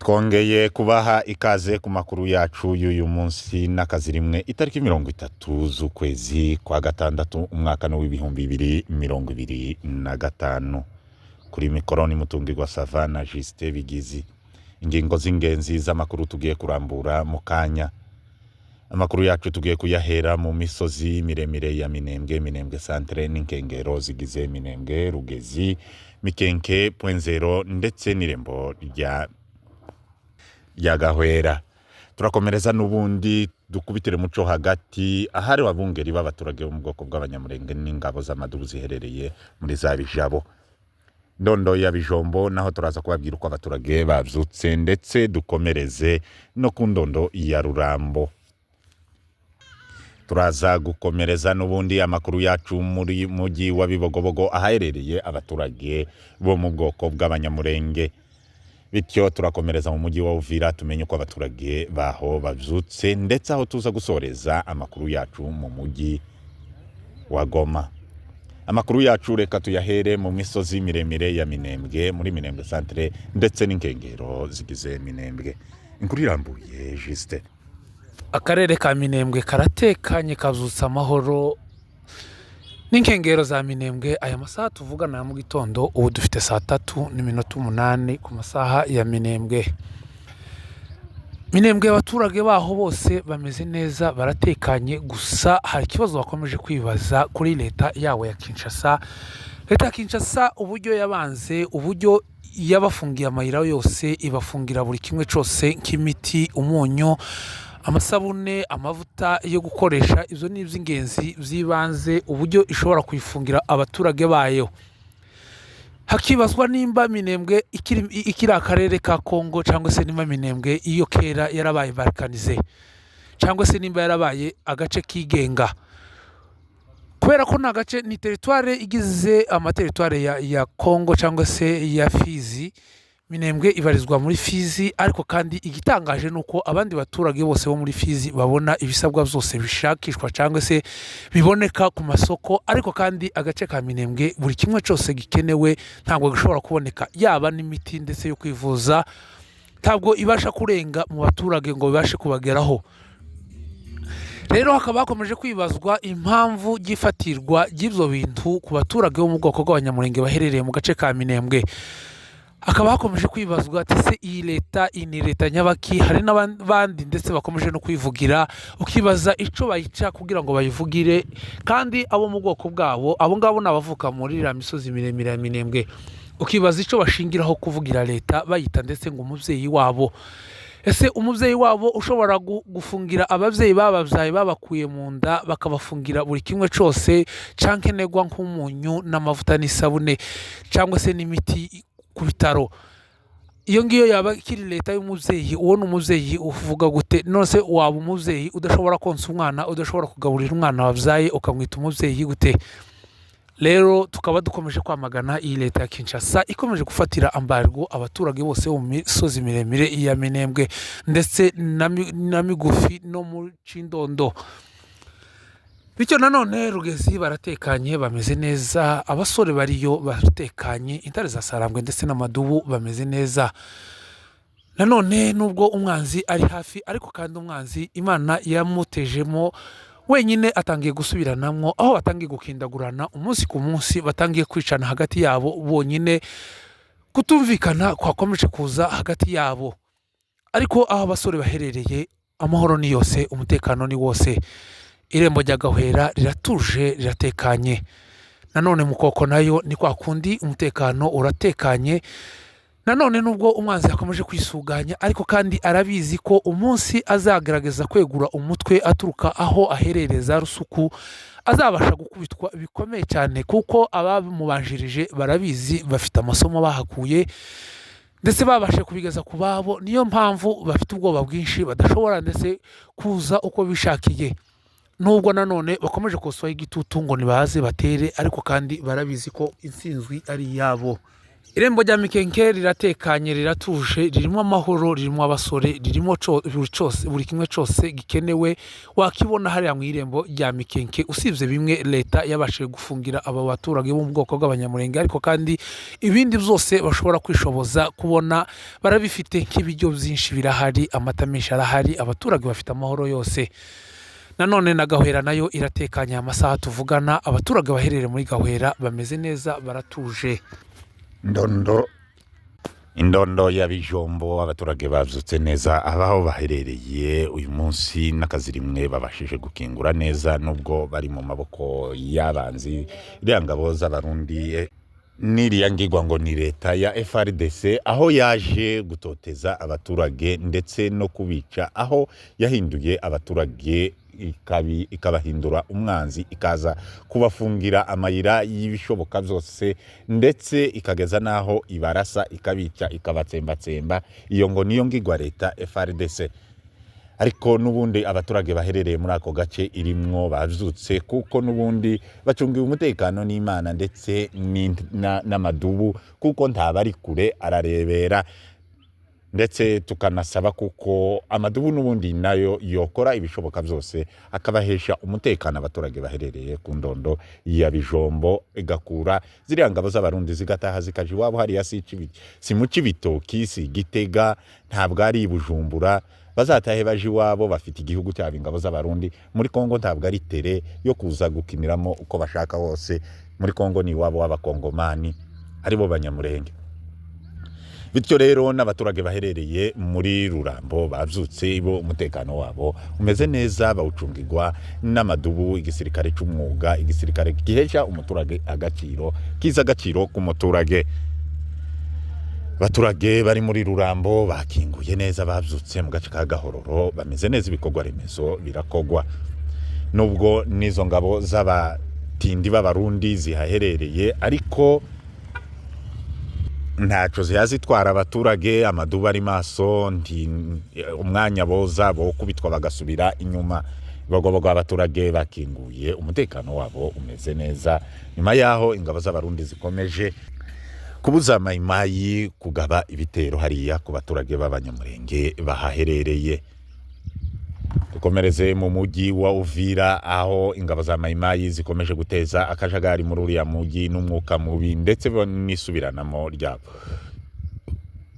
Twongeye kubaha ikaze ku makuru yacu y'uyu munsi n'akazi rimwe, itariki 30 z'ukwezi kwa gatandatu, umwaka w'2025. Kuri mikoro ni Mutungirwa Sava na Justin Bigizi. Ingingo z'ingenzi z'amakuru tugiye kurambura mu kanya. Amakuru yacu tugiye kuyahera mu misozi miremire ya Minembwe, Minembwe Centre n'inkengero zigize Minembwe, Rugezi, Mikenke, Point Zero ndetse n'irembo rya Gahwera. Turakomereza n'ubundi dukubitire muco hagati ahari abungeri b'abaturage bo mu bwoko bw'Abanyamurenge n'ingabo z'amadubu ziherereye muri za Bijabo, Ndondo ya Bijombo, naho turaza kubabwira uko abaturage babyutse, ndetse dukomereze no ku Ndondo ya Rurambo. Turaza gukomereza n'ubundi amakuru yacu muri mujyi wa Bibogobogo, ahaherereye abaturage bo mu bwoko bw'Abanyamurenge. Bityo turakomereza mu mujyi wa Uvira, tumenye uko abaturage baho babyutse, ndetse aho tuza gusoreza amakuru yacu mu mujyi wa Goma. Amakuru yacu reka tuyahere mu misozi miremire ya Minembwe, muri Minembwe Centre ndetse n'inkengero zigize Minembwe. Inkuru irambuye, Justin. Akarere ka Minembwe karatekanye, kazutse amahoro n'inkengero za Minembwe. Aya masaha tuvugana ya mu gitondo, ubu dufite saa 3:08 ku masaha ya Minembwe. Minembwe abaturage baho bose bameze neza, baratekanye. Gusa hari ikibazo bakomeje kwibaza kuri leta yabo ya Kinshasa. Leta ya Kinshasa, uburyo yabanze, uburyo yabafungiye amayira yose, ibafungira buri kimwe cyose nk'imiti, umunyu, amasabune, amavuta yo gukoresha, ibyo ni iby'ingenzi by'ibanze, uburyo ishobora kuyifungira abaturage bayo. Hakibazwa nimba Minembwe ikiri akarere ka Kongo, cyangwa se nimba Minembwe iyo kera yarabaye balkanisé, cyangwa se nimba yarabaye agace kigenga, kubera ko ni agace, ni territoire igize amateritware ya Kongo cyangwa se ya Fizi. Minembwe ibarizwa muri Fizi, ariko kandi igitangaje ni uko abandi baturage bose bo muri Fizi babona ibisabwa byose bishakishwa cyangwa se biboneka ku masoko, ariko kandi agace ka Minembwe buri kimwe cyose gikenewe ntabwo gishobora kuboneka, yaba n'imiti ndetse yo kwivuza ntabwo ibasha kurenga mu baturage ngo bibashe kubageraho. Rero hakaba hakomeje kwibazwa impamvu ry'ifatirwa ry'ibyo bintu ku baturage bo mu bwoko bw'Abanyamurenge baherereye mu gace ka Minembwe. Hakaba hakomeje kwibazwa ati: "Se iyi leta, iyi ni leta nyabaki?" Hari n'abandi ndetse bakomeje no kwivugira, ukibaza icyo bayica kugira ngo bayivugire, kandi abo mu bwoko bwabo, abo ngabo ni abavuka muri iriya misozi miremire ya Minembwe, ukibaza icyo bashingiraho kuvugira leta, bayita ndetse ngo umubyeyi wabo. Ese umubyeyi wabo ushobora gufungira ababyeyi bababyaye, babakuye mu nda, bakabafungira buri kimwe cyose cyankenerwa nk'umunyu n'amavuta n'isabune cyangwa se n'imiti ku bitaro, iyo ngiyo yaba ikiri leta y'umubyeyi? Uwo ni umubyeyi uvuga gute? None se waba umubyeyi udashobora konsa umwana, udashobora kugaburira umwana wabyaye, ukamwita umubyeyi gute? Rero tukaba dukomeje kwamagana iyi leta ya Kinshasa ikomeje gufatira embargo abaturage bose bo mu misozi miremire ya Minembwe ndetse na migufi no mu Cindondo. Bityo nanone Rugezi baratekanye, bameze neza, abasore bariyo baratekanye, intare za Sarambwe ndetse n'amadubu bameze neza. Nanone nubwo umwanzi ari hafi, ariko kandi umwanzi Imana yamutejemo wenyine, atangiye gusubiranamwo, aho batangiye gukindagurana umunsi ku munsi, batangiye kwicana hagati yabo bonyine, kutumvikana kwakomeje kuza hagati yabo. Ariko aho abasore baherereye amahoro ni yose, umutekano ni wose. Irembo rya Gahwera riratuje, riratekanye. Nanone Mukoko nayo ni kwa kundi, umutekano uratekanye. Nanone nubwo umwanzi yakomeje kwisuganya, ariko kandi arabizi ko umunsi azagerageza kwegura umutwe aturuka aho aherereye za Rusuku, azabasha gukubitwa bikomeye cyane, kuko abamubanjirije barabizi, bafite amasomo bahakuye ndetse babashe kubigeza ku babo. Niyo mpamvu bafite ubwoba bwinshi, badashobora ndetse kuza uko bishakiye, nubwo nanone bakomeje koswaho igitutu ngo nibaze batere, ariko kandi barabizi ko intsinzwi ari iyabo. Irembo rya Mikenke riratekanye, riratuje, ririmo amahoro, ririmo abasore, ririmo buri cose, buri kimwe cyose gikenewe wakibona hariya mu irembo rya Mikenke, usibye bimwe leta yabashije gufungira aba baturage bo mu bwoko bw'Abanyamulenge, ariko kandi ibindi byose bashobora kwishoboza kubona barabifite, nk'ibiryo byinshi birahari, amata menshi arahari, abaturage bafite amahoro yose. Nanone na Gahwera nayo iratekanye, aya masaha tuvugana abaturage baherereye muri Gahwera bameze neza, baratuje. Ndondo, indondo ya Bijombo, abaturage babyutse neza abaho baherereye uyu munsi n'akazi rimwe babashije gukingura neza, nubwo bari mu maboko y'abanzi, iriya ngabo z'Abarundi n'iriya ngigwa ngo ni leta ya FRDC, aho yaje gutoteza abaturage ndetse no kubica, aho yahinduye abaturage ikabahindura umwanzi, ikaza kubafungira amayira y'ibishoboka byose, ndetse ikageza n'aho ibarasa, ikabica, ikabatsembatsemba. Iyo ngo niyo ngigwa leta FRDC. Ariko n'ubundi abaturage baherereye muri ako gace irimwo babyutse, kuko n'ubundi bacungiwe umutekano n'Imana ndetse n'amadubu, kuko ntabari kure ararebera. Ndetse tukanasaba kuko amadubu n'ubundi nayo yokora ibishoboka byose akabahesha umutekano abaturage baherereye ku ndondo ya Bijombo, igakura ziriya ngabo z'Abarundi zigataha zikaja iwabo hariya. Si mu Cibitoki, si Gitega, ntabwo ari i Bujumbura, bazatahe baje iwabo, bafite igihugu cyabo. Ingabo z'Abarundi muri Kongo ntabwo ari terrain yo kuza gukiniramo uko bashaka hose. Muri Kongo ni iwabo w'Abakongomani, aribo Banyamurenge. Bityo rero n'abaturage baherereye muri Rurambo babyutse, bo umutekano wabo umeze neza, bawucungirwa n'amadubu, igisirikare cy'umwuga, igisirikare gihesha umuturage agaciro, kiza agaciro k'umuturage. Abaturage bari muri Rurambo bakinguye neza, babyutse mu gace ka Gahororo bameze neza, ibikorwa remezo birakogwa, nubwo n'izo ngabo z'abatindi b'Abarundi zihaherereye, ariko ntaco zitwara abaturage. Amadubu ari maso, nti umwanya boza bokubitwa bagasubira inyuma. Bibogobogo abaturage bakinguye, umutekano wabo umeze neza, nyuma yaho ingabo z'Abarundi zikomeje kubuza Mayimayi kugaba ibitero hariya ku baturage b'Abanyamurenge bahaherereye. Dukomereze mu mujyi wa Uvira, aho ingabo za Mayimayi zikomeje guteza akajagari muri uriya mujyi n'umwuka mubi, ndetse n'isubiranamo ryabo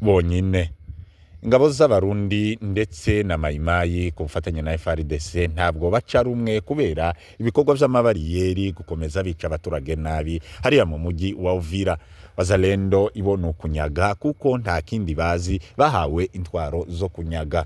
bonyine. Ingabo z'Abarundi ndetse na Mayimayi ku bufatanye na FRDC ntabwo baca rumwe kubera ibikorwa by'amabariyeri, gukomeza bica abaturage nabi hariya mu mujyi wa Uvira. Wazalendo ibona ukunyaga, kuko nta kindi bazi, bahawe intwaro zo kunyaga.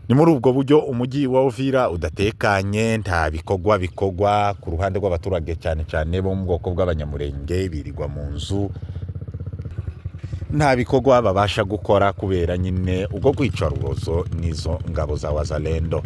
Ni muri ubwo buryo umujyi wa Uvira udatekanye, nta bikorwa bikorwa ku ruhande rw'abaturage, cyane cyane bo mu bwoko bw'Abanyamurenge, birirwa mu nzu, nta bikorwa babasha gukora kubera nyine ubwo kwica rubozo n'izo ngabo za Wazalendo.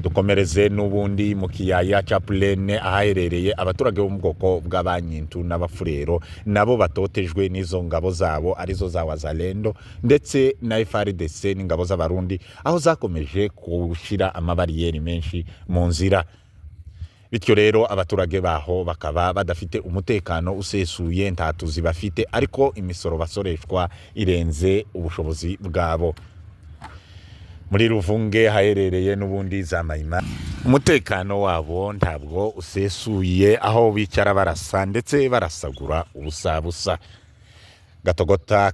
Dukomereze n'ubundi mu kiyaya cya Pulene, ahaherereye abaturage bo mu bwoko bw'Abanyintu n'Abafurero, nabo batotejwe n'izo ngabo zabo, arizo za Wazalendo ndetse na FRDC n'ingabo z'Abarundi, aho zakomeje gushyira amabariyeri menshi mu nzira. Bityo rero abaturage baho bakaba badafite umutekano usesuye, nta tuzi bafite, ariko imisoro basoreshwa irenze ubushobozi bwabo. Muri Ruvunge haherereye n'ubundi za Mayima, umutekano wabo ntabwo usesuye, aho bicara barasa ndetse barasagura ubusabusa. Gatogota,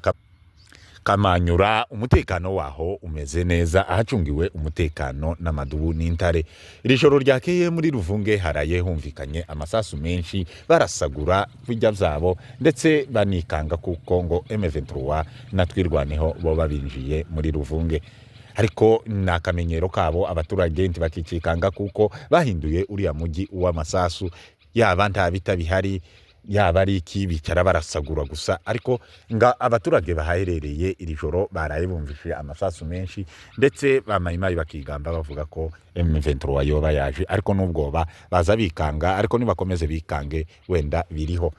Kamanyura, umutekano waho umeze neza, ahacungiwe umutekano n'amadubu n'intare. Iri joro ryakeye muri Ruvunge haraye humvikanye amasasu menshi, barasagura bijya byabo, ndetse banikanga kuko ngo M23 na Twirwaneho bo babinjiye muri Ruvunge. Ariko ni akamenyero kabo, abaturage ntibakikikanga kuko bahinduye uriya mujyi w'amasasu. Yaba nta bita bihari, yaba ari iki, bicara barasagura gusa. Ariko nga abaturage bahaherereye iri joro baraye bumvise amasasu menshi, ndetse ba Mayimayi bakigamba bavuga ko M23 yoba yaje, ariko n'ubwoba baza bikanga, ariko nibakomeze bikange wenda biriho.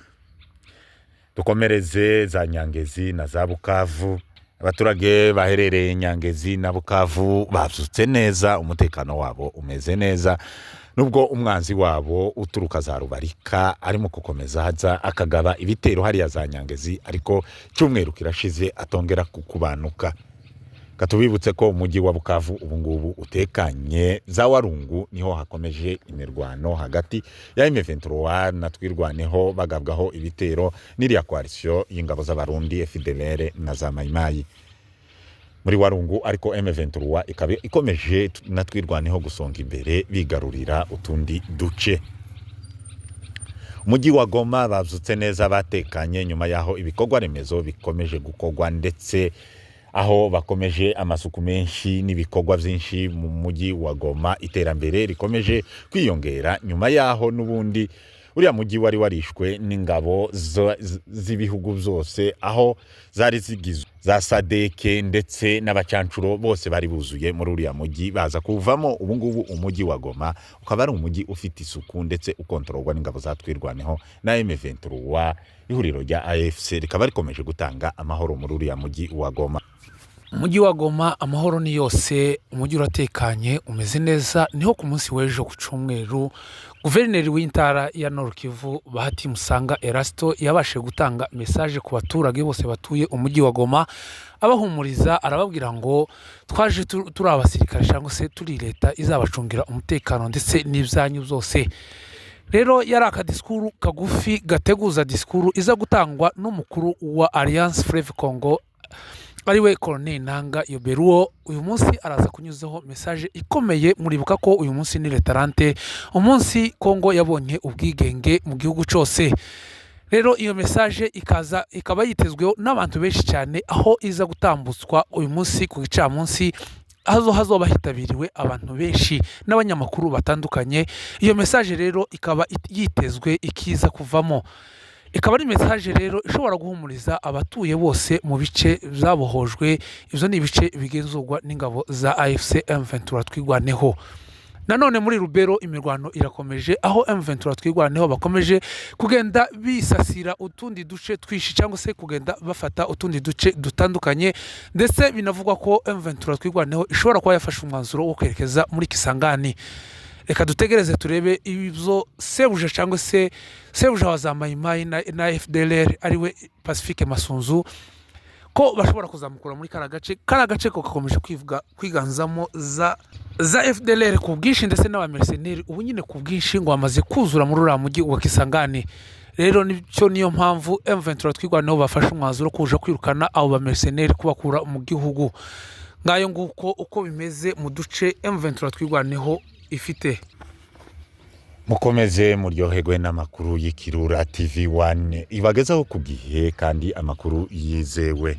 Dukomereze za Nyangezi na za Bukavu. Abaturage baherereye Nyangezi na Bukavu babyutse neza, umutekano wabo umeze neza, nubwo umwanzi wabo uturuka za Rubarika arimo gukomeza haza akagaba ibitero hariya za Nyangezi, ariko cyumweru kirashize atongera kukubanuka. Katubibutse ko umujyi wa Bukavu ubungubu utekanye. Za Warungu niho hakomeje imirwano hagati ya M23 na Twirwaneho, bagabwaho ibitero n'iriya coalition y'ingabo z'Abarundi, FDLR na za Mayimayi muri Warungu. Ariko M23 ikaba ikomeje na Twirwaneho gusonga imbere, bigarurira utundi duce. Umujyi wa Goma babyutse neza, batekanye, nyuma y'aho ibikorwa remezo bikomeje gukorwa, ndetse aho bakomeje amasuku menshi n'ibikorwa byinshi mu mujyi wa Goma. Iterambere rikomeje kwiyongera nyuma y'aho n'ubundi uriya mujyi wari warishwe n'ingabo z'ibihugu byose, aho zari zigizwe za SADC ndetse n'abacancuro bose bari buzuye muri uriya mujyi, baza kuwuvamo. Ubu ngubu umujyi wa Goma ukaba ari umujyi ufite isuku ndetse ukontororwa n'ingabo za Twirwaneho na M23. Ihuriro rya AFC rikaba rikomeje gutanga amahoro muri uriya mujyi wa Goma. Umujyi wa Goma amahoro ni yose, umujyi uratekanye, umeze neza. Niho ku munsi w'ejo ku cyumweru guverineri w'intara ya Nord Kivu, Bahati Musanga Erasto, yabashije gutanga message ku baturage bose batuye umujyi wa Goma, abahumuriza, arababwira ngo twaje turi abasirikare cyangwa se turi leta izabacungira umutekano ndetse n'ibyanyu byose. Rero yari akadisikuru kagufi gateguza disikuru iza gutangwa n'umukuru wa Alliance Fleuve Congo, ariwe Corneille Nanga Yoberuwo. Uyu munsi araza kunyuzaho message ikomeye. Muribuka ko uyu munsi ni le 30, umunsi Kongo yabonye ubwigenge mu gihugu cyose. Rero iyo message ikaza ikaba yitezweho n'abantu benshi cyane, aho iza gutambutswa uyu munsi ku gicamunsi, aho hazoba hitabiriwe abantu benshi n'abanyamakuru batandukanye. Iyo message rero ikaba yitezwe, ikiza kuvamo ikaba ari message rero ishobora guhumuriza abatuye bose mu bice byabohojwe. Ibyo ni ibice bigenzurwa n'ingabo za AFC M23 Twigwaneho. Nanone muri Rubero imirwano irakomeje, aho M23 Twigwaneho bakomeje kugenda bisasira utundi duce twinshi, cyangwa se kugenda bafata utundi duce dutandukanye. Ndetse binavugwa ko M23 Twigwaneho ishobora kuba yafashe umwanzuro wo kwerekeza muri Kisangani. Reka dutegereze turebe ibyo sebuja cyangwa se sebuja wa za Mayimayi na FDLR, ariwe Pacifique Masunzu, ko bashobora kuzamukura muri kariya gace. Kariya gace ko gakomeje kwiganzamo za FDLR ku bwinshi, ndetse n'abamercenary ubu nyine ku bwinshi ngo bamaze kuzura muri uriya mujyi wa Kisangani. Rero nicyo niyo mpamvu M23 Twirwaneho bafashe umwanzuro wo kuja kwirukana abo bamercenary, kubakura mu gihugu. Ngayo nguko uko bimeze mu duce M23 Twirwaneho ifite. Mukomeze muryoherwe n'amakuru y'Ikirura TV 1 ibagezaho ku gihe kandi amakuru yizewe.